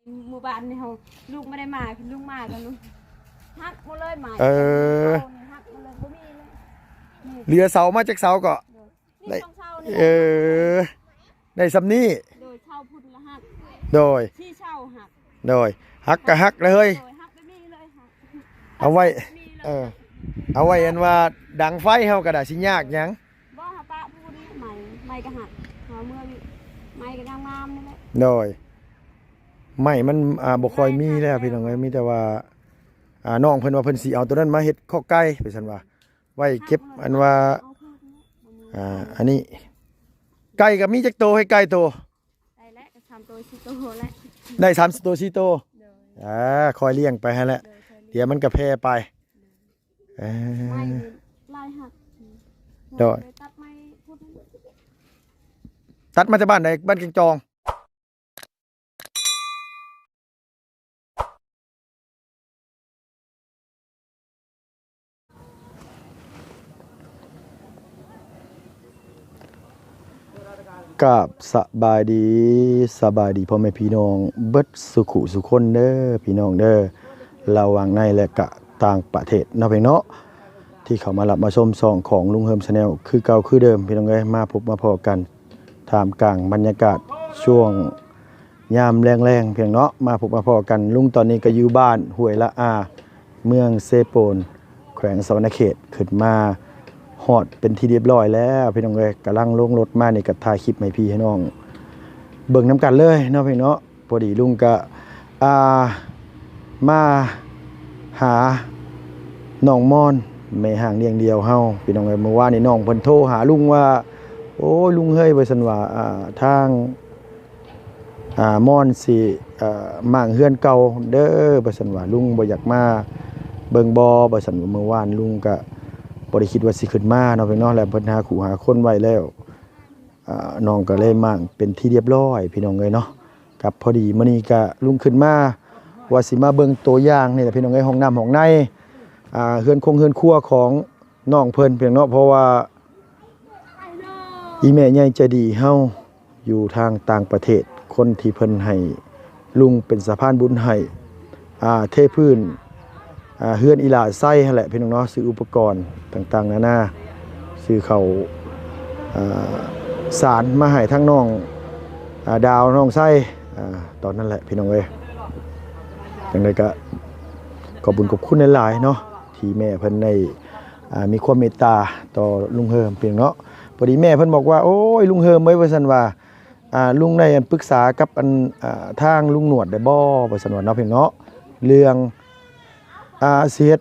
ມື້ວານນີ້ເຮົາ ລູກບໍ່ໄດ້ມາ ລູກມາກັນ ຫັກໝົດເລີຍໄມ້ ເອີ ເສົານີ້ຫັກໝົດເລີຍ ບໍ່ມີເລີຍ ນີ້ ເຫຼືອເສົາມາຈັກເສົາເກາະ? ໂດຍ ໄດ້ ນີ້ສອງເສົານີ້ ເອີ ໄດ້ສ່ຳນີ້ ໂດຍ ເສົາພຸ້ນລະຫັກ ໂດຍ ສີ່ເສົາຫັກ ໂດຍ ຫັກກະຫັກເລີຍ ໂດຍ ຫັກແບບນີ້ເລີຍ ເອົາໄວ້ ເອີ ເອົາໄວ້ອັນວ່າດັງໄຟເຮົາກໍໄດ້ ຊິຍາກຫຍັງ ບໍ່ ເຮົາປະຜູ້ນີ້ໄມ້ ໄມ້ກະຫັກ ເຮົາເມືອໄມ້ກະງາມໆນີ້ແຫຼະ ໂດຍ ໄມ້ມັນ ອ່າ ບໍ່ຄ່ອຍມີແລ້ວພີ່ນ້ອງເອີຍ ມີແຕ່ວ່າ ອ່າ ນ້ອງເພິ່ນວ່າເພິ່ນຊິເອົາໂຕນັ້ນມາເຮັດຄອກໄກ່ ວ່າຊັ້ນວ່າ ໄວ້ເກັບອັນວ່າ ອ່າ ອັນນີ້ ໄກ່ກໍມີຈັກໂຕ ໃຫ້ໄກ່ໂຕ ໄດ້ແຫຼະ ກໍສາມໂຕສີ່ໂຕແຫຼະ ໄດ້ສາມໂຕສີ່ໂຕ ໂດຍ ອ່າ ຄ່ອຍລ້ຽງໄປຫັ້ນແຫຼະ ໂດຍ ຄ່ອຍລ້ຽງ ດຽວມັນກໍແຜ່ໄປ ເອີ ໄມ້ຫຼາຍຫັກ ໂດຍ ຕັດໄມ້ພຸ້ນ ຕັດມາຈາກບ້ານໃດ? ບ້ານແກ່ງຈອງ ກາບສະບາຍດີ ສະບາຍດີພໍ່ແມ່ພີ່ນ້ອງເບິດສູ່ຄູ່ສູ່ຄົນເດີ ພີ່ນ້ອງເດີ ລະຫວ່າງໃນ ແລະ ກະຕ່າງປະເທດເນາະ ພີ່ນ້ອງເນາະ ທີ່ເຂົ້າມາຮັບມາຊົມຊ່ອງຂອງລຸງເຮີມ Channel ຄືເກົ່າຄືເດີມ ພີ່ນ້ອງເອີຍ ມາພົບມາພໍ້ກັນ ທ່າມກາງບັນຍາກາດຊ່ວງຍາມແລງໆ ພີ່ນ້ອງເນາະ ມາພົບມາພໍ້ກັນ ລຸງຕອນນີ້ກໍຢູ່ບ້ານຫ້ວຍລະອາ ເມືອງເຊໂປນ ແຂວງສະຫວັນນະເຂດ ຂຶ້ນມາຮອດເປັນທີ່ຮຽບຮ້ອຍແລ້ວ ພີ່ນ້ອງເອີຍ ກຳລັງລົງລົດມານີ້ ກໍຖ່າຍຄລິບໃຫ້ພີ່ໃຫ້ນ້ອງເບິ່ງນຳກັນເລີຍເນາະ ພີ່ນ້ອງເນາະ. ພໍດີລຸງກະ ອ່າ ມາຫານ້ອງມອນ ແມ່ຮ້າງລ້ຽງດ່ຽວເຮົາ ພີ່ນ້ອງເອີຍ. ມື້ວານນີ້ນ້ອງເພິ່ນໂທຫາລຸງວ່າ ໂອ້ຍ ລຸງເອີຍ ວ່າຊັ້ນວ່າ ອ່າ ທາງ ອ່າ ມອນຊິ ເອີ ມ້າງເຮືອນເກົ່າເດີ ວ່າຊັ້ນວ່າ ລຸງບໍ່ຢາກມາເບິ່ງບໍ່ ວ່າຊັ້ນ. ມື້ວານລຸງກະບໍ່ໄດ້ຄິດວ່າຊິຂຶ້ນມາເນາະ ພີ່ນ້ອງເນາະ ແລະ ເພິ່ນຫາຄູ່ຫາຄົນໄວ້ແລ້ວ ອ່າ ນ້ອງກໍເລີຍມ້າງເປັນທີ່ຮຽບຮ້ອຍ ພີ່ນ້ອງເອີຍເນາະ. ກັບພໍດີມື້ນີ້ກະລຸງຂຶ້ນມາວ່າຊິມາເບິ່ງຕົວຢ່າງນີ້ແຫຼະ ພີ່ນ້ອງເອີຍ ຫ້ອງນ້ຳຫ້ອງໃນ ອ່າ ເຮືອນຄົງເຮືອນຄົວຂອງນ້ອງເພິ່ນ ພີ່ນ້ອງເນາະ. ເພາະວ່າອີ່ແມ່ໃຫຍ່ໃຈດີເຮົາຢູ່ທາງຕ່າງປະເທດ ຄົນທີ່ເພິ່ນໃຫ້ລຸງເປັນສະພານບຸນໃຫ້ ອ່າ ເທພື້ນ ອ່າ ເຮືອນອີ່ຫຼ້າໄຊຫັ້ນແຫຼະ ພີ່ນ້ອງເນາະ. ຊື້ອຸປະກອນຕ່າງໆນານາ ຊື້ເຂົ້າ ອ່າ ສານມາໃຫ້ທັງນ້ອງ ອ່າ ດາວ ນ້ອງໄຊ ອ່າ ຕອນນັ້ນແຫຼະ ພີ່ນ້ອງເອີຍ. ຈັ່ງໃດກໍຂອບບຸນຂອບຄຸນຫຼາຍໆເນາະ ທີ່ແມ່ເພິ່ນໄດ້ ອ່າ ມີຄວາມເມດຕາຕໍ່ລຸງເຮີມ ພີ່ນ້ອງເນາະ. ພໍດີແມ່ເພິ່ນບອກວ່າ ໂອ້ຍ ລຸງເຮີມເອີຍ ວ່າຊັ້ນວ່າ ອ່າ ລຸງໄດ້ ອັນ ປຶກສາກັບ ອັນ ອ່າ ທາງລຸງໜວດໄດ້ບໍ່ ວ່າຊັ້ນວ່າເນາະ ພີ່ນ້ອງເນາະ ເລື່ອງ ອ່າ ຊິເຮັດ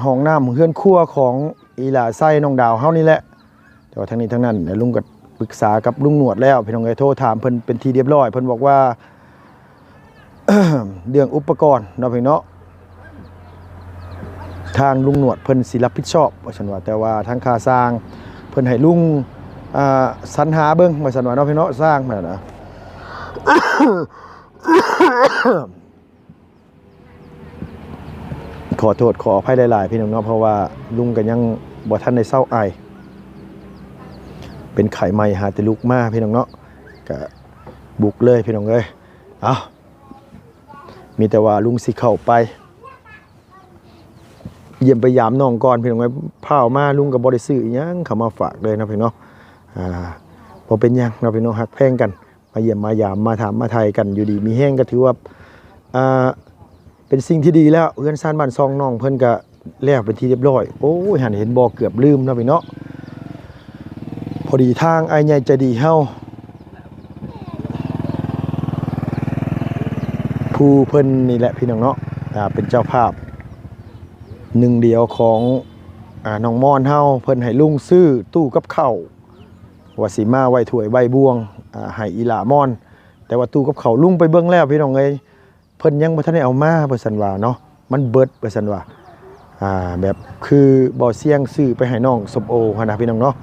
ຫ້ອງນ້ຳເຮືອນຄົວຂອງອີ່ຫຼ້າໄຊ ນ້ອງດາວເຮົານີ້ແຫຼະ. ແຕ່ວ່າທັງນີ້ທັງນັ້ນ ລຸງກໍປຶກສາກັບລຸງໜວດແລ້ວ ພີ່ນ້ອງເອີຍ ໂທຖາມເພິ່ນເປັນທີ່ຮຽບຮ້ອຍ ເພິ່ນບອກວ່າ ເລື່ອງອຸປະກອນເນາະ ພີ່ນ້ອງເນາະ ທາງລຸງໜວດເພິ່ນຊິຮັບຜິດຊອບ ວ່າຊັ້ນວ່າ. ແຕ່ວ່າທາງຄ່າຊ່າງເພິ່ນໃຫ້ລຸງ ອ່າ ສັນຫາເບິ່ງ ວ່າຊັ້ນວ່າເນາະ ພີ່ນ້ອງເນາະ ຊ່າງຫັ້ນນະ. ຂໍໂທດຂໍອະໄພຫຼາຍໆ ພີ່ນ້ອງເນາະ ເພາະວ່າລຸງກໍຍັງບໍ່ທັນໄດ້ເຊົາໄອ ເປັນໄຂ້ໃໝ່ຫາແຕ່ລຸກມາ ພີ່ນ້ອງເນາະ ກະບຸກເລີຍ ພີ່ນ້ອງເອີຍ. ເອົ້າ ມີແຕ່ວ່າລຸງຊິເຂົ້າໄປຢ້ຽມໄປຢາມນ້ອງກ່ອນ ພີ່ນ້ອງເອີຍ. ພ້າວມາລຸງກໍບໍ່ໄດ້ຊື້ອີ່ຫຍັງເຂົ້າມາຝາກເລີຍເນາະ ພີ່ນ້ອງເນາະ. ອ່າ ບໍ່ເປັນຫຍັງເນາະ ພີ່ນ້ອງ ຮັກແພງກັນ ມາຢ້ຽມມາຢາມ ມາຖາມມາໄຖ່ກັນຢູ່ດີມີແຮງ ກໍຖືວ່າ ອ່າ ເປັນສິ່ງທີ່ດີແລ້ວ. ເຮືອນຊານບ້ານຊ່ອງນ້ອງເພິ່ນກໍແລ້ວເປັນທີ່ຮຽບຮ້ອຍ. ໂອ້ຍ ຫັ້ນເຫັນບໍ່ ເກືອບລືມເນາະ ພີ່ນ້ອງເນາະ. ພໍດີທາງອ້າຍໃຫຍ່ໃຈດີເຮົາ ຜູ້ເພິ່ນນີ້ແຫຼະ ພີ່ນ້ອງເນາະ ອ່າ ເປັນເຈົ້າພາບໜຶ່ງດຽວຂອງ ອ່າ ນ້ອງມອນເຮົາ ເພິ່ນໃຫ້ລຸງຊື້ຕູ້ກັບເຂົ້າ ວ່າຊິມາໄວ້ຖ້ວຍໄວ້ບ່ວງ ອ່າ ໃຫ້ອີ່ຫຼ້າມອນ. ແຕ່ວ່າຕູ້ກັບເຂົ້າລຸງໄປເບິ່ງແລ້ວ ພີ່ນ້ອງເອີຍ ເພິ່ນຍັງບໍ່ທັນໄດ້ເອົາມາ ວ່າຊັ້ນວ່າເນາະ ມັນເບິດ ວ່າຊັ້ນວ່າ. ອ່າ ແບບຄືບໍ່ສ່ຽງຊື້ໄປໃຫ້ນ້ອງສົມໂອຫັ້ນນະ ພີ່ນ້ອງເນາະ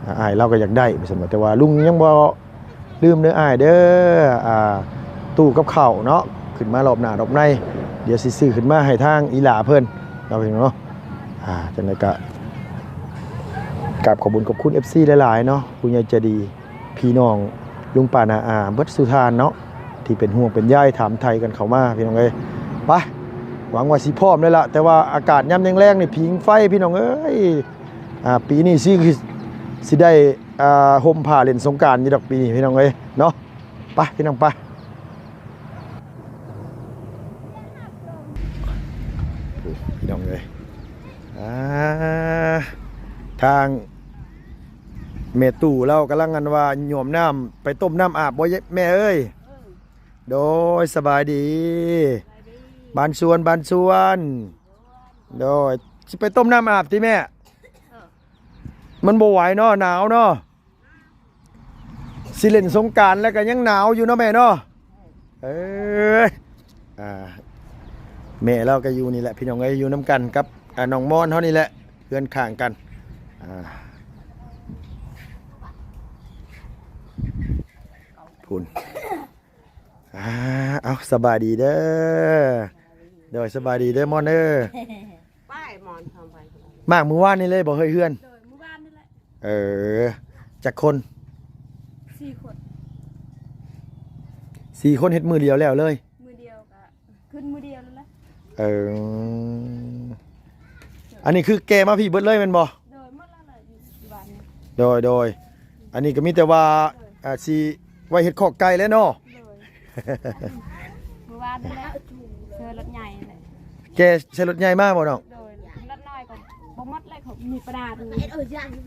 ອ່າ ອ້າຍລາວກໍຢາກໄດ້ ວ່າຊັ້ນວ່າ. ແຕ່ວ່າລຸງຍັງບໍ່ລືມເດີອ້າຍເດີ ອ່າ ຕູ້ກັບເຂົ້າເນາະ ຂຶ້ນມາລອບໜ້າລອບໃນ ດຽວຊິຊື້ຂຶ້ນມາໃຫ້ທາງອີ່ຫຼ້າເພິ່ນເນາະ ພີ່ນ້ອງເນາະ. ອ່າ ຈັ່ງໃດກໍກາບຂອບບຸນຂອບຄຸນ ເອັຟຊີ ຫຼາຍໆເນາະ ຜູ້ໃຫຍ່ໃຈດີ ພີ່ນ້ອງ ລຸງປ້ານ້າອາເບິດສູ່ທ່ານເນາະ ທີ່ເປັນຫ່ວງເປັນໃຍ ຖາມໄຖ່ກັນເຂົ້າມາພີ່ນ້ອງເອີຍ. ໄປ ຫວັງວ່າຊິພ້ອມແລ້ວລະ ແຕ່ວ່າອາກາດຍາມແລງໆນີ້ຜິງໄຟພີ່ນ້ອງເອີຍ. ອ່າ ປີນີ້ຊິ ຊິໄດ້ ອ່າ ຫົ່ມຜ້າຫຼິ້ນສົງການຢູ່ດອກປີນີ້ພີ່ນ້ອງເອີຍເນາະ. ໄປພີ່ນ້ອງໄປ ພີ່ນ້ອງເອີຍ. ອ່າ ທາງແມ່ຕູ້ລາວກຳລັງອັນວ່າຍວມນ້ຳ ໄປຕົ້ມນ້ຳອາບບໍ່ແມ່ເອີຍ? ໂດຍ ສະບາຍດີ ສະບາຍດີ ບ້ານສວນ ບ້ານສວນ. ໂດຍ ຊິໄປຕົ້ມນ້ຳອາບຕິແມ່? ເອີ ມັນບໍ່ໄຫວເນາະ ໜາວເນາະ. ຊິຫຼິ້ນສົງການແລ້ວກໍຍັງໜາວຢູ່ເນາະແມ່ເນາະ. ເອີ ອ່າ ແມ່ລາວກໍຢູ່ນີ້ແຫຼະພີ່ນ້ອງເອີຍ ຢູ່ນຳກັນກັບ ອ່າ ນ້ອງມອນເຮົານີ້ແຫຼະ ເຮືອນຂ້າງກັນ. ອ່າ ພຸ້ນ ອ່າ ເອົາ ສະບາຍດີເດີ. ໂດຍ ສະບາຍດີເດີມອນເດີ. ໄປມອນທຳໄປ ມາກມື້ວານນີ້ເລີຍບໍ່ເຮີຍເຮືອນ? ໂດຍ ມື້ວານນີ້ແຫຼະ. ເອີ ຈັກຄົນ? ສີ່ຄົນ ສີ່ຄົນເຮັດມື້ດຽວແລ້ວເລີຍ? ມື້ດຽວກະຂຶ້ນມື້ດຽວນັ້ນແຫຼະ. ເອີ ອັນນີ້ຄືແກ່ມາພີ້ເບິດເລີຍແມ່ນບໍ່? ໂດຍ ໝົດແລ້ວແຫຼະ ຢູ່ບ້ານນີ້. ໂດຍ ໂດຍ ອັນນີ້ກໍມີແຕ່ວ່າ ໂດຍ ອ່າ ຊິໄວ້ເຮັດຄອກໄກ່ແຫຼະເນາະ. ໂດຍ ມື້ວານນີ້ແຫຼະ ເຊີລົດໃຫຍ່ແຫຼະ. ແກ່ໃສ່ລົດໃຫຍ່ມາບໍ່ນ້ອງ? ໂດຍ ລັດນ້ອຍກໍບໍ່ໝົດແຫຼະ ເຂົາມີປະດານ.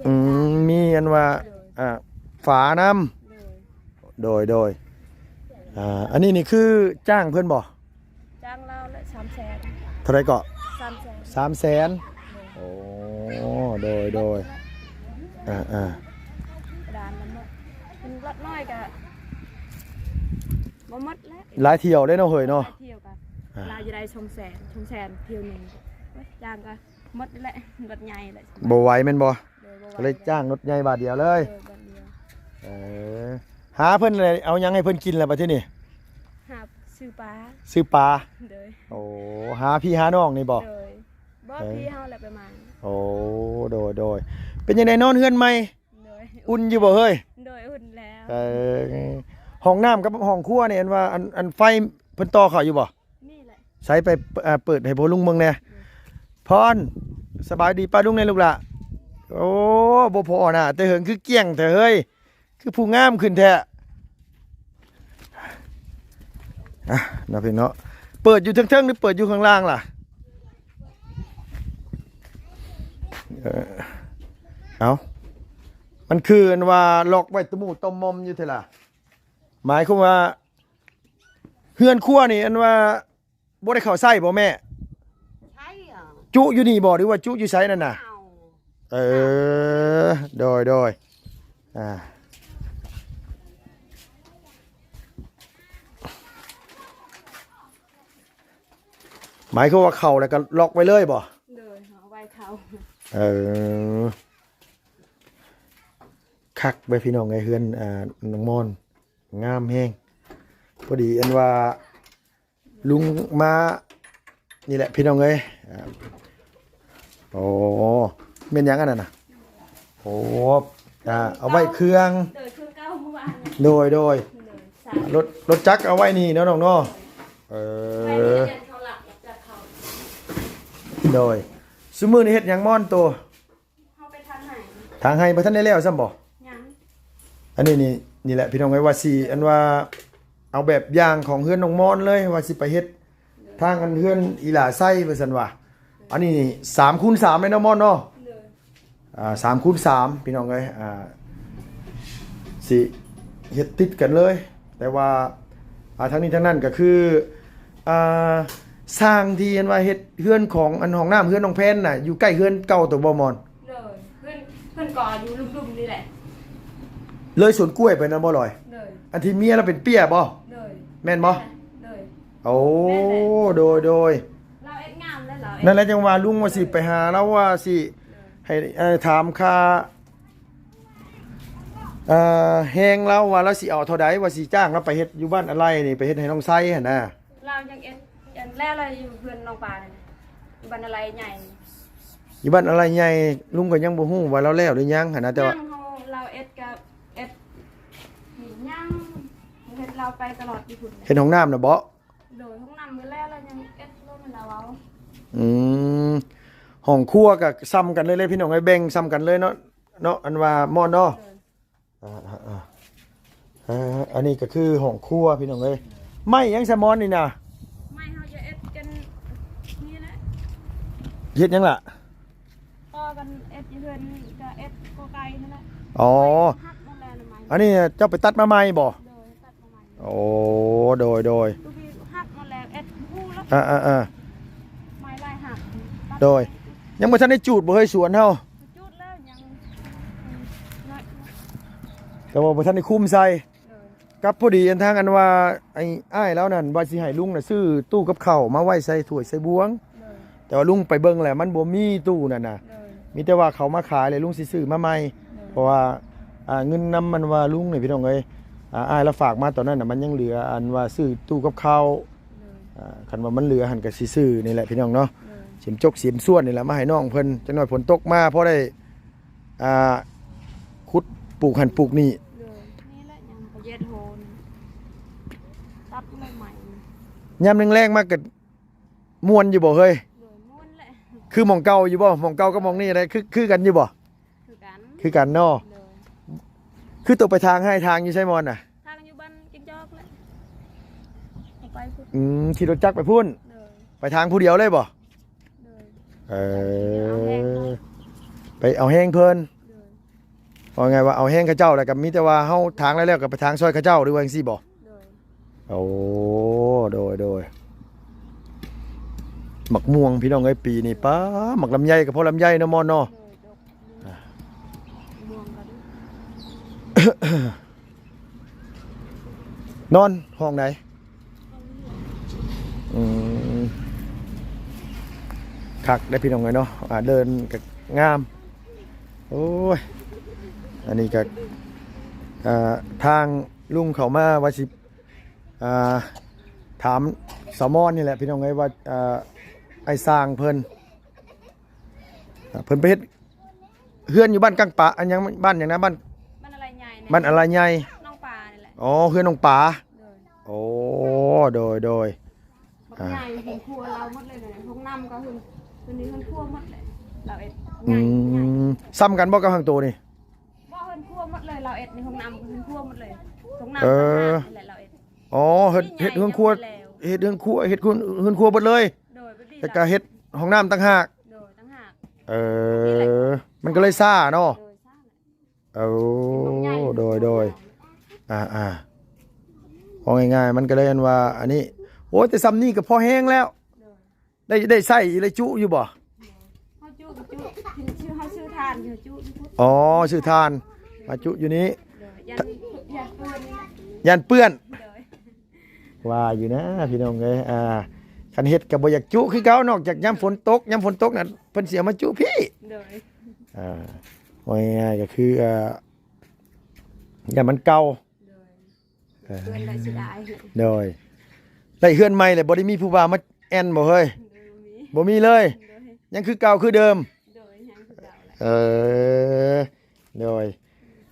ອືມ ມີອັນວ່າ ອ່າ ຝານຳ. ໂດຍ ໂດຍ ໂດຍ ອ່າ ອັນນີ້ນີ້ຄືຈ້າງເພິ່ນບໍ່? ຈ້າງລາວແຫຼະ ສາມແສນ. ເທົ່າໃດເກາະ? ສາມແສນ ສາມແສນ. ໂດຍ ໂອ້ ໂດຍ ໂດຍ ອ່າໆ ປະດານມັນໝົດ ເປັນລັດນ້ອຍກະບໍ່ໝົດແຫຼະ. ຫຼາຍຖ້ຽວເດ້ເນາະເຮີຍເນາະ. ຫຼາຍຖ້ຽວກະ ອ່າ ລາວຈະໄດ້ສອງແສນ ສອງແສນຖ້ຽວໜຶ່ງ. ໂອ້ຍ ຈ້າງກະໝົດແຫຼະ ລົດໃຫຍ່ແຫຼະ. ບໍ່ໄຫວແມ່ນບໍ່? ໂດຍ ບໍ່ໄຫວ ກໍເລີຍຈ້າງລົດໃຫຍ່ບາດດຽວເລີຍ. ໂດຍ ບາດດຽວ. ເອີ ຫາເພິ່ນແລ້ວ ເອົາຫຍັງໃຫ້ເພິ່ນກິນລະບາດທີນີ້? ຫາຊື້ປາ ຊື້ປາ. ໂດຍ ໂອ້ ຫາພີ່ຫານ້ອງນີ້ບໍ່? ໂດຍ ບໍ່ ເອີ ພີ່ເຮົາແຫຼະໄປມາ. ໂອ້ ໂດຍ ໂດຍ ເປັນຈັ່ງໃດນອນເຮືອນໃໝ່? ໂດຍ ອຸ່ນຢູ່ບໍ່ເຮີຍ? ໂດຍ ອຸ່ນແລ້ວ. ເອີ ຫ້ອງນ້ຳກັບຫ້ອງຄົວນີ້ ອັນວ່າ ອັນ ອັນໄຟເພິ່ນຕໍ່ເຂົ້າຢູ່ບໍ່? ນີ້ແຫຼະ ໃສໄປ ເປີດໃຫ້ພໍ່ລຸງເບິ່ງແດ່. ອືມ ພອນ ສະບາຍດີປ້າລຸງແດ່ລູກຫຼ້າ. ໂອ້ ບໍ່ພໍ້ໜ້າແຕ່ເຫິງ ຄືກ້ຽງແທ້ເຮີຍ ຄືຜູ້ງາມຂຶ້ນແທ້. ອ່ະ ເນາະພີ່ເນາະ ເປີດຢູ່ເທິງໆ ຫຼືເປີດຢູ່ຂ້າງລ່າງລະ? ເອີ ເອົ້າ ມັນຄືອັນວ່າລັອກໄວ້ຕະໝູ່ຕະໝ່ອມຢູ່ແທ້ລະ. ໝາຍຄວາມວ່າເຮືອນຄົວນີ້ ອັນວ່າ ບໍ່ໄດ້ເຂົ້າໃຊ້ບໍ່ແມ່? ໃຊ້ເອົາ. ຈຸຢູ່ນີ້ບໍ່ ຫຼືວ່າຈຸຢູ່ໃສນັ້ນນະ? ເອົາ. ເອີ ໂດຍ ໂດຍ ອ່າ ໝາຍຄວາມວ່າເຂົ້າແລ້ວກໍລັອກໄວ້ເລີຍບໍ່? ໂດຍ ເອົາໄວ້ເຂົ້າ. ເອີ ຄັກເວີຍພີ່ນ້ອງເອີຍ ເຮືອນ ອ່າ ນ້ອງມອນ ງາມແຮງ. ພໍດີອັນວ່າ ລຸງມານີ້ແຫຼະພີ່ນ້ອງເອີຍ. ອ່າ ໂອ້ ແມ່ນຫຍັງອັນນັ້ນນະ? ໂອ້ ອ່າ ເອົາໄວ້ເຄື່ອງ. ໂດຍ ເຄື່ອງເກົ່າເມື່ອວານ. ໂດຍ ໂດຍ ໂດຍ ລົດ ລົດຈັກເອົາໄວ້ນີ້ເນາະນ້ອງເນາະ. ເອີ ໄວ້ນີ້ເຂົາລັກຈັກເຂົ້າ. ໂດຍ ຊຸມື້ນີ້ເຮັດຫຍັງມອນໂຕ? ເຮົາໄປທາງໄຮ່ ທາງໄຮ່ບໍ່ທັນໄດ້ແລ້ວຊ້ຳບໍ່? ຍັງ. ອັນນີ້ນີ້ ນີ້ແຫຼະພີ່ນ້ອງເອີຍ ວ່າຊິ ອັນວ່າ ເອົາແບບຢ່າງຂອງເຮືອນນ້ອງມອນເລີຍ ວ່າຊິໄປເຮັດ ໂດຍ ທາງອັນເຮືອນອີຫຼ້າໄຊວ່າຊັ້ນວ່າ. ໂດຍ ອັນນີ້ນີ້ ສາມຄູນສາມເລີຍເນາະມອນເນາະ. ໂດຍ ອ່າ ສາມຄູນສາມ ພີ່ນ້ອງເອີຍ ອ່າ ຊິເຮັດຕິດກັນເລີຍ. ແຕ່ວ່າ ອ່າ ທັງນີ້ທັງນັ້ນກໍຄື ອ່າ ຊ່າງທີ່ເຫັນວ່າເຮັດເຮືອນຂອງອັນຫ້ອງນ້ຳເຮືອນນ້ອງແພນນະ ຢູ່ໃກ້ເຮືອນເກົ່າໂຕບໍ່ມອນ? ໂດຍ ເພິ່ນ ເພິ່ນກໍຢູ່ລຸ່ມໆນີ້ແຫຼະ ເລີຍສວນກ້ວຍໄປນັ້ນບໍ່ລອຍ? ໂດຍ ອັນທີ່ເມຍລາວເປັນເປ້ຍບໍ່? ໂດຍ ແມ່ນບໍ່? ໂດຍ ໂອ້ ແມ່ນແຫຼະ ໂດຍ ໂດຍ ລາວເຮັດງາມແລ້ວ ລາວເຮັດ ນັ້ນແຫຼະ ຈັ່ງວ່າລຸງວ່າຊິໄປຫາລາວວ່າຊິ ໂດຍ ໃຫ້ ເອີ ຖາມຄ່າ ເອີ ແຮງລາວວ່າລາວຊິເອົາເທົ່າໃດ ວ່າຊິຈ້າງລາວໄປເຮັດຢູ່ບ້ານອາໄລນີ້ ໄປເຮັດໃຫ້ນ້ອງໄຊຫັ້ນນະ. ລາວຍັງເຮັດ ອັນແລ້ວລາວຢູ່ເຮືອນນ້ອງປານີ້ ຢູ່ບ້ານອາໄລໃຫຍ່ ຢູ່ບ້ານອາໄລໃຫຍ່ ລຸງກໍຍັງບໍ່ຮູ້ວ່າລາວແລ້ວຫຼືຍັງຫັ້ນນະ ແຕ່ວ່າ ຍັງ ເຮົາ ລາວເຮັດກໍເຮັດ ຍັງ ຍັງ ເຮັດລາວໄປຕະຫຼອດຢູ່ພຸ້ນແຫຼະ ເຮັດຫ້ອງນ້ຳນະເບາະ? ໂດຍ ຫ້ອງນ້ຳມື້ແລກລະຍັງເອັດລົງໃຫ້ລາວເອົາ. ອືມ ຫ້ອງຄົວກະຊ່ຳກັນເລີຍເດ້ພີ່ນ້ອງເອີຍ ແບ່ງຊ່ຳກັນເລີຍເນາະ ເນາະ ອັນວ່າໝໍ້ເນາະ. ໂດຍ ອ່າໆໆ ອ່າ ອັນນີ້ກະຄືຫ້ອງຄົວພີ່ນ້ອງເອີຍ. ໄມ້ຫຍັງຊະໝອນນີ້ນະ? ໄມ້ເຮົາຈະເອັດກັນນີ້ແຫຼະ. ເຮັດຫຍັງລະ? ຕໍ່ກັນເອັດຢູ່ເຮືອນນີ້ກະເອັດກໍໄກ່ຫັ້ນແຫຼະ. ອໍ ໄມ້ຫັກໝົດແລ້ວນະໄມ້. ອັນນີ້ເຈົ້າໄປຕັດມາໃໝ່ບໍ່? ໂດຍ ຕັດມາໃໝ່. ໂອ້ ໂດຍໆ ຕົວນີ້ຫັກໝົດແລ້ວ ເອັດບໍ່ຮູ້ລະ. ອ່າໆໆ ໄມ້ຫຼາຍຫັກ. ໂດຍ ຍັງບໍ່ທັນໄດ້ຈູດບໍ່ເຮີ້ຍສວນເຮົາ? ຈູດແລ້ວຍັງ ແຕ່ວ່າບໍ່ທັນໄດ້ຄຸມໃສ່. ໂດຍ ກັບພໍດີອັນທາງອັນວ່າໄອ້ອ້າຍລາວນັ້ນວ່າຊິໃຫ້ລຸງນະຊື້ຕູ້ກັບເຂົ້າມາໄວ້ໃສ່ຖ້ວຍໃສ່ບ່ວງ. ໂດຍ ແຕ່ວ່າລຸງໄປເບິ່ງແລ້ວມັນບໍ່ມີຕູ້ນັ້ນນະ. ໂດຍ ມີແຕ່ວ່າເຂົາມາຂາຍແລ້ວລຸງຊິຊື້ມາໃໝ່. ໂດຍ ເພາະວ່າ ອ່າ ເງິນນຳມັນວ່າລຸງນີ້ພີ່ນ້ອງເອີຍ ອ່າ ອ້າຍລາວຝາກມາຕອນນັ້ນນະ ມັນຍັງເຫຼືອອັນວ່າຊື້ຕູ້ກັບເຂົ້າ. ໂດຍ ອ່າ ຄັນວ່າມັນເຫຼືອຫັ້ນກະຊິຊື້ນີ້ແຫຼະພີ່ນ້ອງເນາະ. ໂດຍ ສິມຈົກສິມສ່ວນນີ້ແຫຼະມາໃຫ້ນ້ອງເພິ່ນ ຈັກໜ້ອຍຝົນຕົກມາພໍໄດ້ ອ່າ ຂຸດປູກຫັ້ນປູກນີ້. ໂດຍ ນີ້ແຫຼະຍັງປະຢັດໂຮນ ຕັດເລີຍໃໝ່. ຍາມແລງໆມາກະມ່ວນຢູ່ບໍ່ເຮີ້ຍ? ໂດຍ ມ່ວນແຫຼະ. ຄືໝ່ອງເກົ່າຢູ່ບໍ່? ໝ່ອງເກົ່າກັບໝ່ອງນີ້ໄດ ຄື ຄືກັນຢູ່ບໍ່? ຄືກັນ ຄືກັນເນາະ. ໂດຍ ຄືໂຕໄປທາງໄຮ່ທາງຢູ່ໃສໝອນນະ? ທາງຢູ່ບ້ານກິນຈອກແຫຼະ ໄປພຸ້ນ. ອືມ ຂີ່ລົດຈັກໄປພຸ້ນ. ໂດຍ ໄປທາງຜູ້ດຽວເລີຍບໍ່? ໂດຍ ເອີ ໄປເອົາແຮງເພິ່ນ. ໂດຍ ເວົ້າງ່າຍວ່າເອົາແຮງເຂົາເຈົ້າ ແລ້ວກໍມີແຕ່ວ່າເຮົາທາງແລ້ວໆກໍໄປທາງຊ່ອຍເຂົາເຈົ້າ ຫຼືວ່າຈັ່ງຊີ້ບໍ່? ໂດຍ ໂອ້ ໂດຍໆ ໝາກມ່ວງພີ່ນ້ອງເອີຍ ປີນີ້ ປ້າ ໝາກລຳໄຍກໍພໍລຳໄຍເນາະ ໝອນເນາະ. ໂດຍ ດອກ ອ່າ ມ່ວງກໍດີ. ນອນຫ້ອງໃດ? ອືມ ຄັກເດ້ພີ່ນ້ອງເອີຍເນາະ. ອ່າ ເດີ່ນກໍງາມ. ໂອ້ຍ ອັນນີ້ກໍ ອ່າ ທາງລຸງເຂົ້າມາວ່າຊິ ອ່າ ຖາມສາວມອນນີ້ແຫຼະພີ່ນ້ອງເອີຍ ວ່າ ອ່າ ໄອ້ຊ່າງເພິ່ນ ອ່າ ເພິ່ນໄປເຮັດ ເຮືອນຢູ່ບ້ານກາງປາ ອັນຫຍັງ ບ້ານຫຍັງນະ ບ້ານ ບ້ານອາໄລໃຫຍ່ ບ້ານອາໄລໃຫຍ່ ໜອງປານີ້ແຫຼະ. ອໍ ເຮືອນໜອງປາ. ໂດຍ ໂອ້ ໂດຍໆ ບັກໃຫຍ່ ອ່າ ເຮືອນຄົວລາວໝົດເລີຍນະ ຫ້ອງນ້ຳກໍເຮືອນ ເຮືອນນີ້ເຮືອນຄົວໝົດແຫຼະ ລາວເອັດ. ອືມ ໃຫຍ່ ໃຫຍ່ ຊ່ຳກັນບໍ່ກັບຫ້ອງໂຕນີ້? ບໍ່ ເຮືອນຄົວໝົດເລີຍ ລາວເອັດນີ້ ຫ້ອງນ້ຳກໍເຮືອນຄົວໝົດເລີຍ ຫ້ອງນ້ຳ ເອີ ຕ່າງຫາກນີ້ແຫຼະລາວເອັດ. ອໍ ເຮັດ ເຮັດເຮືອນຄົວ ເຮັດເຮືອນຄົວ ເຮັດເຮືອນ ເຮືອນຄົວເບິດເລີຍ. ໂດຍ ແບບນີ້ ແລ້ວກໍເຮັດຫ້ອງນ້ຳຕ່າງຫາກ. ໂດຍ ຕ່າງຫາກ. ເອີ ມັນກໍເລີຍຊ້າເນາະ. ໂດຍ ຊ້າ. ໂອ້ ໂດຍໆ ອ່າໆ ເວົ້າງ່າຍໆ ມັນກໍເລີຍອັນວ່າ ອັນນີ້ ໂອ້ຍ ແຕ່ຊ່ຳນີ້ກໍພໍແຮງແລ້ວ. ໂດຍ ໄດ້ ໄດ້ໃຊ້ ໄດ້ຈຸຢູ່ບໍ່? ເຮົາຈຸ ຈຸ ເຮົາຊື້ຖ່ານ ເຮົາຈຸຢູ່ພຸ້ນ. ອໍ ຊື້ຖ່ານມາຈຸຢູ່ນີ້. ໂດຍ ຢ້ານ ຢ້ານເປື້ອນ ຢ້ານເປື້ອນ. ໂດຍ ວ່າຢູ່ນະພີ່ນ້ອງເອີຍ ອ່າ ຄັນເຮັດກໍບໍ່ຢາກຈຸຄືເກົ່າ ນອກຈາກຍາມຝົນຕົກ ຍາມຝົນຕົກນະເພິ່ນຊິເອົາມາຈຸພີ້. ໂດຍ ອ່າ ເວົ້າງ່າຍໆກໍຄື ອ່າ ຢ້ານມັນເກົ່າ. ໂດຍ ເອີ ເພື່ອນກໍເສຍດາຍ. ໂດຍ ໄດ້ເຮືອນໃໝ່ແລ້ວບໍ່ໄດ້ມີຜູ້ບ່າວມາແອ່ນບໍ່ເຮີ້ຍ? ໂດຍ ບໍ່ມີ ບໍ່ມີເລີຍ. ໂດຍ ຍັງຄືເກົ່າຄືເດີມ. ໂດຍ ຍັງຄືເກົ່າແຫຼະ. ເອີ ໂດຍ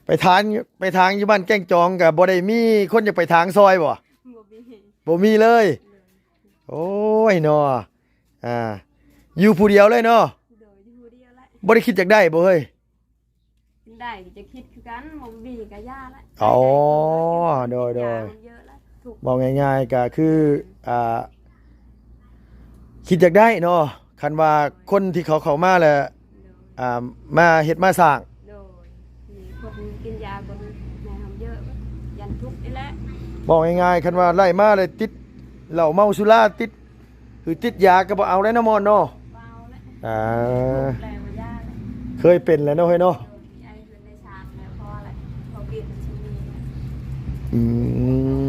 ໄປທາງ ໄປທາງຢູ່ບ້ານແກ້ງຈອງກໍບໍ່ໄດ້ມີຄົນຢາກໄປທາງຊ່ອຍບໍ່? ບໍ່ມີ ບໍ່ມີເລີຍ. ໂດຍ ໂອ້ຍເນາະ ອ່າ ຢູ່ຜູ້ດຽວເລີຍເນາະ. ໂດຍ ຢູ່ຜູ້ດຽວແຫຼະ. ບໍ່ໄດ້ຄິດຢາກໄດ້ບໍ່ເຮີ້ຍ? ໄດ້ກໍຈະຄິດຄືກັນ ບໍ່ມີກໍຢ່າແຫຼະ. ອໍ ໄດ້ ໄດ້ ໂດຍໆ ຢາມັນເຍອະແລ້ວ ທຸກ ເວົ້າງ່າຍໆກໍຄື ອ່າ ຄິດຢາກໄດ້ເນາະ ຄັນວ່າຄົນທີ່ເຂົາເຂົ້າມາແລ້ວ ໂດຍ ອ່າ ມາເຮັດມາສ້າງ. ໂດຍ ມີຄົນກິນຢາ ຄົນແນວເຮົາເຍອະ ຢ້ານທຸກນີ້ແຫຼະ. ເວົ້າງ່າຍໆ ຄັນວ່າໄລ່ມາແລ້ວຕິດເຫຼົ້າເມົາສຸລາ ຕິດ ຄືຕິດຢາກໍບໍ່ເອົາແລ້ວເນາະ ໝອນເນາະ. ບໍ່ເອົາແລ້ວ ອ່າ ທຸກແລ້ວ ບໍ່ຢາກແລ້ວ. ເຄີຍເປັນແລ້ວເນາະ ເຮີ້ຍເນາະ. ໂດຍ ມີອາຍຸເຮືອນໃນຊາດແລ້ວ ພໍແລ້ວ ເຂົາເປັນຊິມີ. ອື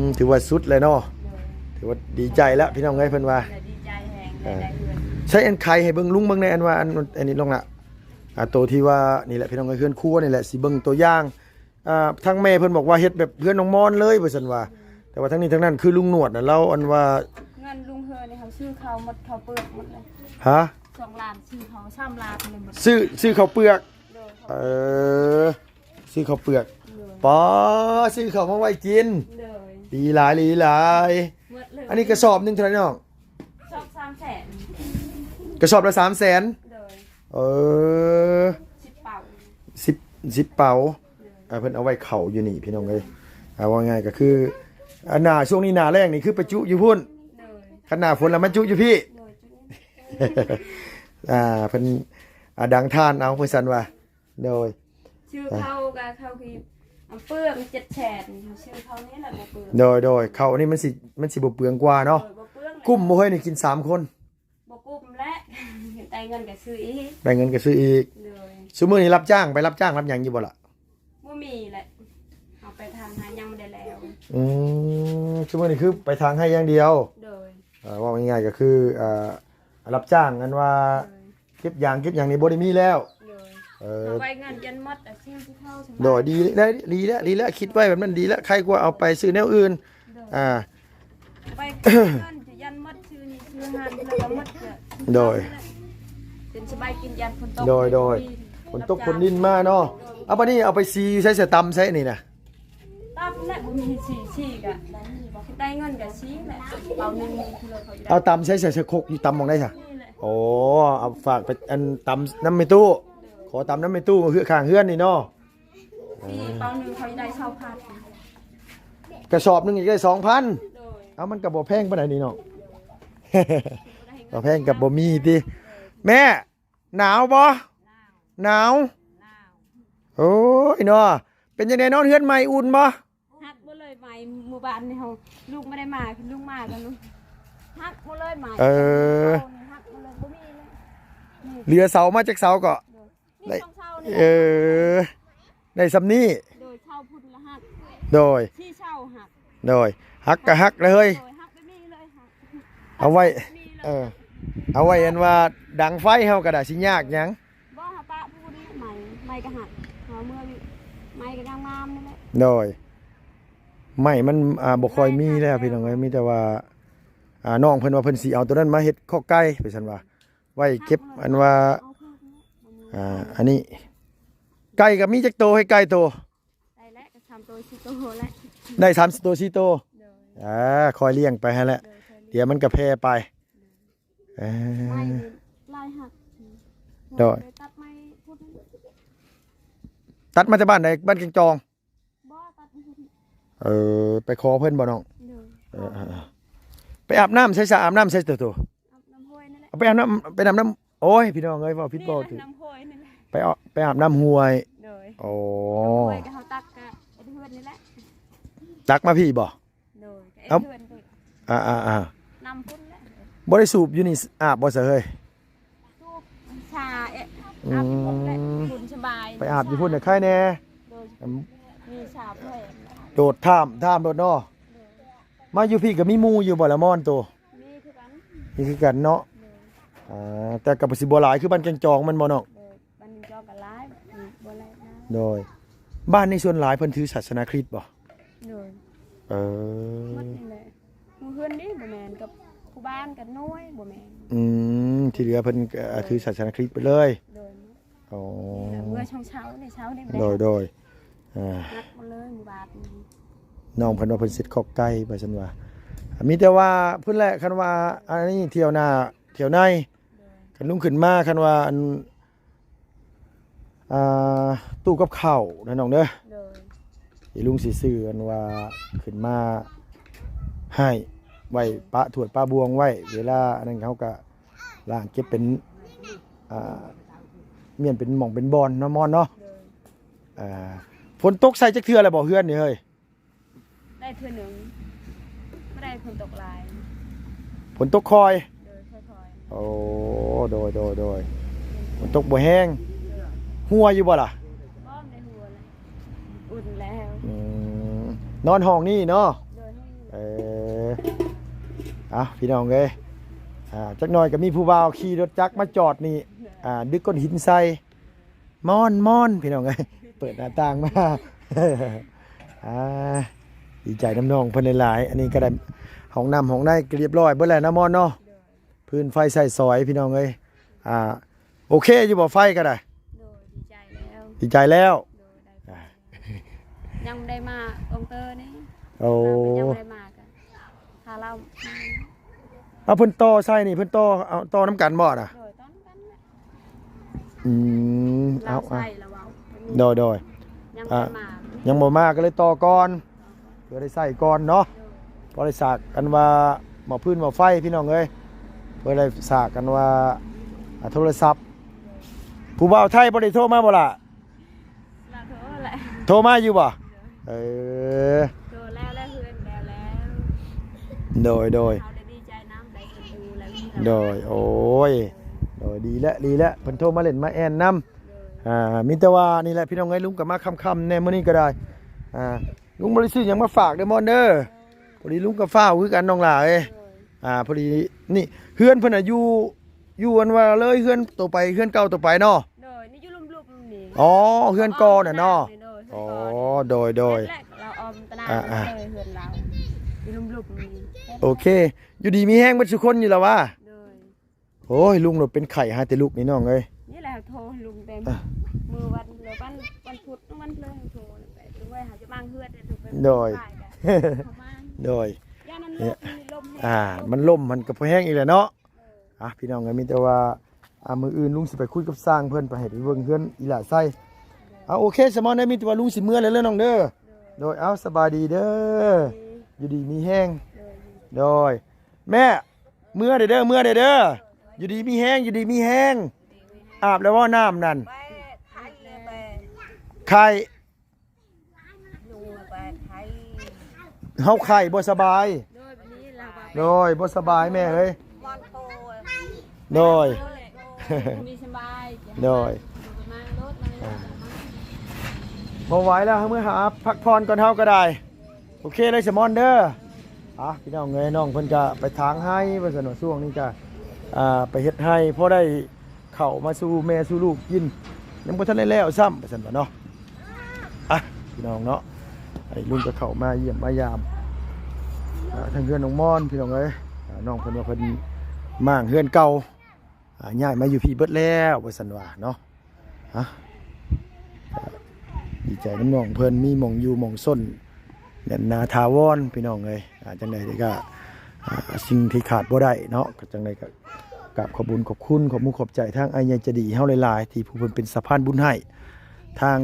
ມ ຖືວ່າສຸດແລ້ວເນາະ. ໂດຍ ຖືວ່າດີໃຈແລ້ວພີ່ນ້ອງເອີຍ ເພິ່ນວ່າ ດີໃຈແຮງ ອ່າ ໄດ້ເຮືອນ. ໃຊ້ອັນໄຂໃຫ້ເບິ່ງ ລຸງເບິ່ງແດ່ ອັນວ່າ ອັນ ອັນນີ້ລົງລະ ອ່າ ໂຕທີ່ວ່ານີ້ແຫຼະພີ່ນ້ອງເອີຍ ເຮືອນຄົວນີ້ແຫຼະ ຊິເບິ່ງຕົວຢ່າງ. ອ່າ ທາງແມ່ເພິ່ນບອກວ່າເຮັດແບບເຮືອນນ້ອງມອນເລີຍວ່າຊັ້ນວ່າ. ອືມ ແຕ່ວ່າທາງນີ້ທາງນັ້ນຄືລຸງໜວດນະ ລາວອັນວ່າ ເຮືອນລຸງເຮີນີ້ເຮົາຊື້ເຂົ້າໝົດ ເຂົ້າເປືອກໝົດເລີຍ. ຮະ? ສອງລ້ານ ຊື້ເຂົ້າສາມລ້ານເລີຍໝົດ. ຊື້ ຊື້ເຂົ້າເປືອກ. ໂດຍ ເອີ ຊື້ເຂົ້າເປືອກ. ໂດຍ ປາ ຊື້ເຂົ້າມາໄວ້ກິນ. ໂດຍ ດີຫຼາຍ ດີຫຼາຍ. ໝົດເລີຍ. ອັນນີ້ກະສອບໜຶ່ງເທົ່າໃດນ້ອງ? ສອບສາມແສນ. ກະສອບລະສາມແສນ. ໂດຍ. ເອີ ສິບເປົາ. ສິບ ສິບເປົາ. ໂດຍ. ອ່າ ເພິ່ນເອົາໄວ້ເຂົ້າຢູ່ນີ້ພີ່ນ້ອງເອີຍ. ອ່າ ເວົ້າງ່າຍກະຄື ອ່າ ໜ້າ ຊ່ວງນີ້ໜ້າແລ້ງນີ້ຄືໄປຈຸຢູ່ພຸ້ນ. ໂດຍ. ຄັນໜ້າຝົນລະມາຈຸຢູ່ພີ້. ໂດຍ. ອ່າ ເພິ່ນ ອ່າ ດັງທານເອົາ ເພິ່ນຊັ້ນວ່າ. ໂດຍ. ຊື້ເຂົ້າກະເຂົ້າທີ່ເປືອງເຈັດແສນ ຊື້ເຂົ້ານີ້ລະບໍ່ເປືອງ. ໂດຍ ໂດຍ. ເຂົ້ານີ້ມັນຊິ ມັນຊິບໍ່ເປືອງກວ່າເນາະ. ໂດຍ. ບໍ່ເປືອງ. ກຸ້ມບໍ່ເຮີ້ຍນີ້ກິນສາມຄົນ? ບໍ່ກຸ້ມແຫຼະ ໄດ້ເງິນກະຊື້ອີກ. ໄດ້ເງິນກະຊື້ອີກ. ໂດຍ. ຊຸມື້ນີ້ຮັບຈ້າງ ໄປຮັບຈ້າງຮັບຫຍັງຢູ່ບໍ່ລະ? ບໍ່ມີແຫຼະ ເຮົາໄປຖາງໄຮ່ຍັງບໍ່ໄດ້ແລ້ວ. ອືມ ຊຸມື້ນີ້ຄືໄປຖາງໄຮ່ຢ່າງດຽວ. ໂດຍ. ເອີ ເວົ້າງ່າຍໆກະຄື ເອີ ຮັບຈ້າງ ອັນວ່າ ໂດຍ. ເກັບຢາງເກັບຫຍັງນີ້ບໍ່ໄດ້ມີແລ້ວ. ໂດຍ. ເອີ ເອົາໄວ້ເງິນຢັນໝົດ ອາ ຊື້ເຂົ້າ. ໂດຍ. ດີແລ້ວ ດີແລ້ວ ດີແລ້ວ ຄິດໄວ້ແບບນັ້ນດີແລ້ວ ໄຄກວ່າເອົາໄປຊື້ແນວອື່ນ. ໂດຍ. ອ່າ ໄປເງິນຈະຢັນໝົດ ຊື້ນີ້ຊື້ຫັ້ນແລ້ວກະໝົດ. ໂດຍ. ເປັນສະບາຍກິນຢັນຝົນຕົກ. ໂດຍ ໂດຍ. ຝົນຕົກຝົນດິນມາເນາະ. ໂດຍ. ເອົາ ບາດນີ້ເອົາໄປສີຢູ່ໃສ ສະ ຕຳໃສນີ້ນະ? ຕຳແຫຼະ ບໍ່ມີສີ ສີກະໄດ້ເງິນກະສີແຫຼະ. ເປົາໜຶ່ງ ເອົາຕຳໃສ ໃສ່ ໃສ່ຄົກຢູ່ ຕຳໝ່ອງໃດຊະ? ນີ້ແຫຼະ. ໂອ້ ເອົາຝາກໄປ ອັນ ຕຳນຳແມ່ຕູ້. ໂດຍ. ຂໍຕຳນຳແມ່ຕູ້ ເຮືອ ຂ້າງເຮືອນນີ້ເນາະ. ເປົາໜຶ່ງເຂົາໄດ້ຊາວພັນ. ກະສອບໜຶ່ງອີກໄດ້ສອງພັນ. ໂດຍ. ເອົາ ມັນກະບໍ່ແພງປານໃດນີ້ເນາະ. ໂດຍ. ບໍ່ແພງກະບໍ່ມີຕິ. ໂດຍ. ແມ່ ໜາວບໍ່? ໜາວ. ໜາວ. ໜາວ. ໂອ້ຍເນາະ ເປັນຈັ່ງໃດ ນອນເຮືອນໃໝ່ອຸ່ນບໍ່? ຫັກໝົດເລີຍ ໄມ້ມື້ວານນີ້ເຮົາ ລູກບໍ່ໄດ້ມາ ລູກມາກະ ຫັກໝົດເລີຍໄມ້. ເອີ ຫັກໝົດເລີຍ ບໍ່ມີເລີຍ. ນີ້ ເຫຼືອເສົາມາຈັກເສົາເກາະ? ໂດຍ. ໄດ້ ມີສອງເສົານີ້. ເອີ ໄດ້ຊ່ຳນີ້. ໂດຍ. ເສົາພຸ້ນລະຫັກ. ໂດຍ. ສີ່ເສົາຫັກ. ໂດຍ. ຫັກກະຫັກເລີຍ. ໂດຍ. ຫັກແບບນີ້ເລີຍ ຫັກ ເອົາໄວ້ ແບບນີ້ເລີຍ. ເອີ ເອົາໄວ້ ອັນວ່າດັງໄຟເຮົາກະໄດ້ ຊິຍາກຫຍັງ. ບໍ່ ເຮົາປະຜູ້ນີ້ ໄມ້ ໄມ້ກະຫັກ ເຮົາເມືອ ໄມ້ກະຍັງງາມນີ້ແຫຼະ. ໂດຍ. ໄມ້ມັນ ອ່າ ບໍ່ຄ່ອຍມີແລ້ວພີ່ນ້ອງເອີຍ ມີແຕ່ວ່າ ອ່າ ນ້ອງເພິ່ນວ່າເພິ່ນຊິເອົາໂຕນັ້ນມາເຮັດຄອກໄກ່ ວ່າຊັ້ນວ່າ ໄວ້ເກັບ ອັນວ່າ ອ່າ ອັນນີ້ ໄກ່ກະມີຈັກໂຕ ໃຫ້ໄກ່ໂຕ? ໄດ້ແຫຼະ ກະສາມໂຕສີ່ໂຕແຫຼະ. ໄດ້ສາມໂຕສີ່ໂຕ. ໂດຍ. ອ່າ ຄ່ອຍລ້ຽງໄປຫັ້ນແຫຼະ. ໂດຍ. ດຽວມັນກະແຜ່ໄປ. ເອີ ໄມ້ນີ້ຫຼາຍຫັກ. ໂດຍ. ຕັດໄມ້ພຸ້ນ ຕັດມາຈາກບ້ານໃດ? ບ້ານແກ່ງຈອງ? ບໍ່ ຕັດພຸ້ນ. ເອີ ໄປຂໍເພິ່ນບໍ່ນ້ອງ? ໂດຍ. ເອີ ເອີ ເອີ ໄປອາບນ້ຳໃສຊະ? ອາບນ້ຳໃສໂຕ? ອາບນ້ຳຫ້ວຍນັ້ນແຫຼະ. ເອົາໄປອາບນ້ຳ ໄປອາບນ້ຳ ໂອ້ຍ ພີ່ນ້ອງເອີຍ ເວົ້າຜິດເວົ້າຖືກ. ໄປອາບນ້ຳຫ້ວຍ. ໄປເອົາ ໄປອາບນ້ຳຫ້ວຍ. ໂດຍ. ອໍ ນ້ຳຫ້ວຍກະເຮົາຕັກກະເຮືອນນີ້ແຫຼະ. ຕັກມາພີ້ບໍ່? ໂດຍ. ເອົາ ເຮືອນເດ້. ອ່າໆໆ ນ້ຳພຸ້ນແຫຼະ. ບໍ່ໄດ້ສູບຢູ່ນີ້ ອາບບໍ່ຊະເຮີ້ຍ? ສູບຊາເອະ ອືມ ອາບຢູ່ພຸ້ນແຫຼະ ບຸນສະບາຍ. ໄປອາບຢູ່ພຸ້ນນະ ໄຄແດ່. ໂດຍ. ອືມ ມີສາວແພງ. ໂດດຂ້າມ ຂ້າມໂດດເນາະ. ໂດຍ. ມາຢູ່ພີ້ກະມີໝູ່ຢູ່ບໍ່ລະ ມອນໂຕ? ມີຄືກັນ. ມີຄືກັນເນາະ. ໂດຍ. ອ່າ ແຕ່ກະຊິບໍ່ຫຼາຍຄືບ້ານແກ່ງຈອງແມ່ນບໍ່ນ້ອງ? ໂດຍ. ບ້ານແກ່ງຈອງກະຫຼາຍ ບໍ່ຫຼາຍນະ. ໂດຍ. ບ້ານນີ້ສ່ວນຫຼາຍເພິ່ນຖືສາສະໜາຄຣິດບໍ່? ໂດຍ. ເອີ ໝົດນີ້ແຫຼະ. ໝູ່ເຮືອນນີ້ບໍ່ແມ່ນ ກັບຜູ້ບ້ານກັບໜ່ວຍບໍ່ແມ່ນ. ອືມ ທີ່ເຫຼືອເພິ່ນກະ ໂດຍ ຖືສາສະໜາຄຣິດໄປເລີຍ. ໂດຍ. ອໍ ນີ້ແຫຼະ ເມື່ອຊ່ວງເຊົ້ານີ້ ເຊົ້ານີ້. ໂດຍ ໂດຍ. ອ່າ ຮັກໝົດເລີຍໝູ່ບ້ານນີ້. ນ້ອງເພິ່ນວ່າເພິ່ນເຮັດຄອກໄກ່ ວ່າຊັ້ນວ່າ. ມີແຕ່ວ່າພຸ້ນແຫຼະ ຄັນວ່າອັນນີ້ທ່ຽວໜ້າທ່ຽວໃນ. ໂດຍ. ຄັນລຸງຂຶ້ນມາ ຄັນວ່າອັນ ອ່າ ຕູ້ກັບເຂົ້ານະນ້ອງເດີ. ໂດຍ. ອີລຸງຊິຊື້ອັນວ່າຂຶ້ນມາໃຫ້ ໄວ້ປະຖ້ວຍປະບ່ວງໄວ້ ເວລາອັນນັ້ນເຮົາກະລ້າງເກັບເປັນ ອ່າ ມ້ຽນເປັນໝ່ອງເປັນບ່ອນເນາະ ມອນເນາະ. ໂດຍ. ອ່າ ຝົນຕົກໃສ່ຈັກເທື່ອແລ້ວບໍ່ເຮືອນນີ້ເຮີ້ຍ? ໄດ້ເທື່ອໜຶ່ງ ບໍ່ໄດ້ຝົນຕົກຫຼາຍ. ຝົນຕົກຄ່ອຍ? ໂດຍ ຄ່ອຍໆ. ໂອ້ ໂດຍ ໂດຍ ໂດຍ. ຝົນຕົກບໍ່ແຮງ. ໂດຍ. ຮົ່ວຢູ່ບໍ່ລະ? ບໍ່ໄດ້ຮົ່ວເລີຍ ອຸ່ນແລ້ວ. ອືມ ນອນຫ້ອງນີ້ເນາະ. ໂດຍ. ຫ້ອງນີ້. ເອີ ເອົາ ພີ່ນ້ອງເອີຍ ອ່າ ຈັກໜ່ອຍກະມີຜູ້ບ່າວຂີ່ລົດຈັກມາຈອດນີ້. ໂດຍ. ອ່າ ດຶກກ້ອນຫີນໃສ່. ມ່ອນໆ ພີ່ນ້ອງເອີຍ ເປີດໜ້າຕ່າງມາ. ອ່າ ດີໃຈນຳນ້ອງເພິ່ນຫຼາຍໆ. ອັນນີ້ກະໄດ້ຫ້ອງນ້ຳຫ້ອງໃນກະຮຽບຮ້ອຍເບິດແລ້ວນະ ມ່ອນເນາະ. ໂດຍ. ພື້ນໄຟໃຊ້ສອຍ ພີ່ນ້ອງເອີຍ. ອ່າ ໂອເຄຢູ່ບໍ່ ໄຟກະໄດ້? ໂດຍ. ດີໃຈແລ້ວ ດີໃຈແລ້ວ. ໂດຍ. ໄດ້ ອ່າ ຍັງບໍ່ໄດ້ມາອອງເຕີນີ້. ໂອ້ ຍັງບໍ່ໄດ້ມາກະ ຖ້າລາວມາ ເອົາ ເພິ່ນຕໍ່ໃສ່ນີ້ ເພິ່ນຕໍ່ ເອົາ ຕໍ່ນຳກັນບໍ່ນະ? ໂດຍ ຕໍ່ນຳກັນແຫຼະ ອືມ ເອົາ ລາວໃສ່ລະເວົ້າ ໂດຍ ໂດຍ ຍັງບໍ່ມາ ອ່າ ຍັງບໍ່ມາ ກໍເລີຍຕໍ່ກ່ອນ ເພື່ອໄດ້ໃຊ້ກ່ອນເນາະ ໂດຍ ພໍໄດ້ສາກ ອັນວ່າໝໍ້ຟືນໝໍ້ໄຟ ພີ່ນ້ອງເອີຍ ເພື່ອໄດ້ສາກ ອັນວ່າ ອ່າ ໂທລະສັບ ຜູ້ບ່າວໄທບໍ່ໄດ້ໂທມາບໍ່ລະ? ລາວໂທແຫຼະ ໂທມາຢູ່ບໍ່? ເອີ ໂທແລ້ວ ແລ້ວເຮືອນແລ້ວ ແລ້ວ ໂດຍ ໂດຍ ເຮົາໄດ້ດີໃຈນຳ ໄດ້ເພິ່ນດູແລ້ວ ໂດຍ ໂອ້ຍ ໂດຍ ດີແລ້ວ ດີແລ້ວ ເພິ່ນໂທມາຫຼິ້ນມາແອ່ນນຳ ໂດຍ ອ່າ ມີແຕ່ວ່ານີ້ແຫຼະ ພີ່ນ້ອງເອີຍ ລຸງກໍມາຄ່ຳໆແດ່ມື້ນີ້ກໍໄດ້ ອ່າ ລຸງບໍ່ໄດ້ຊື້ຫຍັງມາຝາກເດີມອນເດີ ພໍດີລຸງກໍຟ້າວຄືກັນ ນ້ອງຫຼ້າເອີຍ ໂດຍ ອ່າ ພໍດີ ນີ້ ເຮືອນເພິ່ນນະຢູ່ ຢູ່ອັນວ່າເລີຍເຮືອນໂຕໄປ ເຮືອນເກົ່າໂຕໄປເນາະ ໂດຍ ນີ້ຢູ່ລຸ່ມໆນີ້ ອໍ ເຮືອນກໍນະເນາະ ໂດຍ ອໍ ເຮືອນກໍນີ້ ໂດຍ ໂດຍ ແລະລາວອ້ອມຕະໜ່າງ ອ່າໆ ເລີຍເຮືອນລາວ ຢູ່ລຸ່ມໆນີ້ ໂອເຄ ຢູ່ດີມີແຮງເບິດສູ່ຄົນຢູ່ລະວ່າ ໂດຍ ໂອ້ຍ ລຸງໂລດເປັນໄຂ້ຫາແຕ່ລຸກນີ້ນ້ອງເອີຍ ນີ້ແຫຼະໂທລຸງແຕ່ ອ່ະ ມື້ວັນ ວັນ ວັນພຸດ ວັນເລີຍໂທໄປ ລຸງເອີຍ ເຮົາຈະມາງເຮືອນ ໂດຍ ໂດຍ ຢ້ານມັນລົມ ມັນລົມແຮງ ອ່າ ມັນລົມ ມັນກໍພໍແຮງອີກແຫຼະເນາະ ອ່ະ ພີ່ນ້ອງເອີຍ ມີແຕ່ວ່າ ອ່າ ມື້ອື່ນລຸງຊິໄປຄຸຍກັບຊ່າງເພິ່ນ ໄປໃຫ້ໄປເບິ່ງເຮືອນອີຫຼ້າໄຊ ເອົາ ໂອເຄ ສະມອນເດີ ມີແຕ່ວ່າລຸງຊິເມືອແລ້ວເດີນ້ອງເດີ ໂດຍ ເອົາ ສະບາຍດີເດີ ຢູ່ດີມີແຮງ ໂດຍ ແມ່ ເມືອເດີ ເມືອເດີ ຢູ່ດີມີແຮງ ຢູ່ດີມີແຮງ ອາບແລ້ວບໍ່ນ້ຳນັ້ນ ໄຂ້ ເຮົາໄຂ້ບໍ່ສະບາຍ ໂດຍ ບໍ່ສະບາຍແມ່ເອີຍ ໂດຍ ບໍ່ມີສະບາຍ ໂດຍ ບໍ່ໄຫວແລ້ວ ເຮົາເມືອຫາພັກຜ່ອນກ່ອນເຮົາກໍໄດ້ ໂອເຄເລີຍສະມອນເດີ ອ່ະ ພີ່ນ້ອງເອີຍ ນ້ອງເພິ່ນກະໄປຖາງໄຮ່ວ່າຊັ້ນວ່າ ຊ່ວງນີ້ກະ ອ່າ ໄປເຮັດໄຮ່ ພໍໄດ້ເຂົ້າມາສູ່ແມ່ສູ່ລູກກິນ ຍັງບໍ່ທັນໄດ້ແລ້ວຊ້ຳວ່າຊັ້ນວ່າເນາະ ອ່ະ ພີ່ນ້ອງເນາະ ໄອ້ລຸງກໍເຂົ້າມາຢ້ຽມມາຢາມ ອ່າ ທາງເຮືອນນ້ອງມອນ ພີ່ນ້ອງເອີຍ ອ່າ ນ້ອງເພິ່ນວ່າເພິ່ນມ້າງເຮືອນເກົ່າ ອ່າ ຍ້າຍມາຢູ່ພີ້ເບິດແລ້ວວ່າຊັ້ນວ່າເນາະ ອ່ະ ດີໃຈນຳນ້ອງເພິ່ນ ມີໝ່ອງຢູ່ໝ່ອງຊົນແໜ້ນໜາຖາວອນ ພີ່ນ້ອງເອີຍ ອ່າ ຈັ່ງໃດກໍ ອ່າ ສິ່ງທີ່ຂາດບໍ່ໄດ້ເນາະ ກໍຈັ່ງໃດກໍກາບຂອບບຸນຂອບຄຸນ ຂອບມຸກຂອບໃຈທາງອ້າຍໃຫຍ່ໃຈດີເຮົາຫຼາຍໆ ທີ່ຜູ້ເພິ່ນເປັນສະພານບຸນໃຫ້ທາງ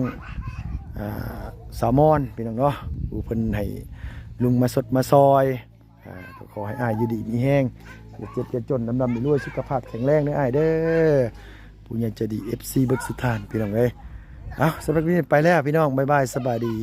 ອ່າ ສາວມອນ ພີ່ນ້ອງເນາະ ຜູ້ເພິ່ນໃຫ້ລຸງມາຊົດມາຊ່ອຍ ອ່າ ກໍຂໍໃຫ້ອ້າຍຢູ່ດີມີແຮງ ຢ່າເຈັບຢ່າຈົນ ລ່ຳໆລວຍໆ ສຸຂະພາບແຂງແຮງເດີອ້າຍເດີ ຜູ້ໃຫຍ່ໃຈດີ ເອັຟຊີ ເບິດສຸດທ່ານ ພີ່ນ້ອງເອີຍ ເອົາ ສຳລັບມື້ນີ້ໄປແລ້ວ ພີ່ນ້ອງ ບາຍບາຍ ສະບາຍດີ.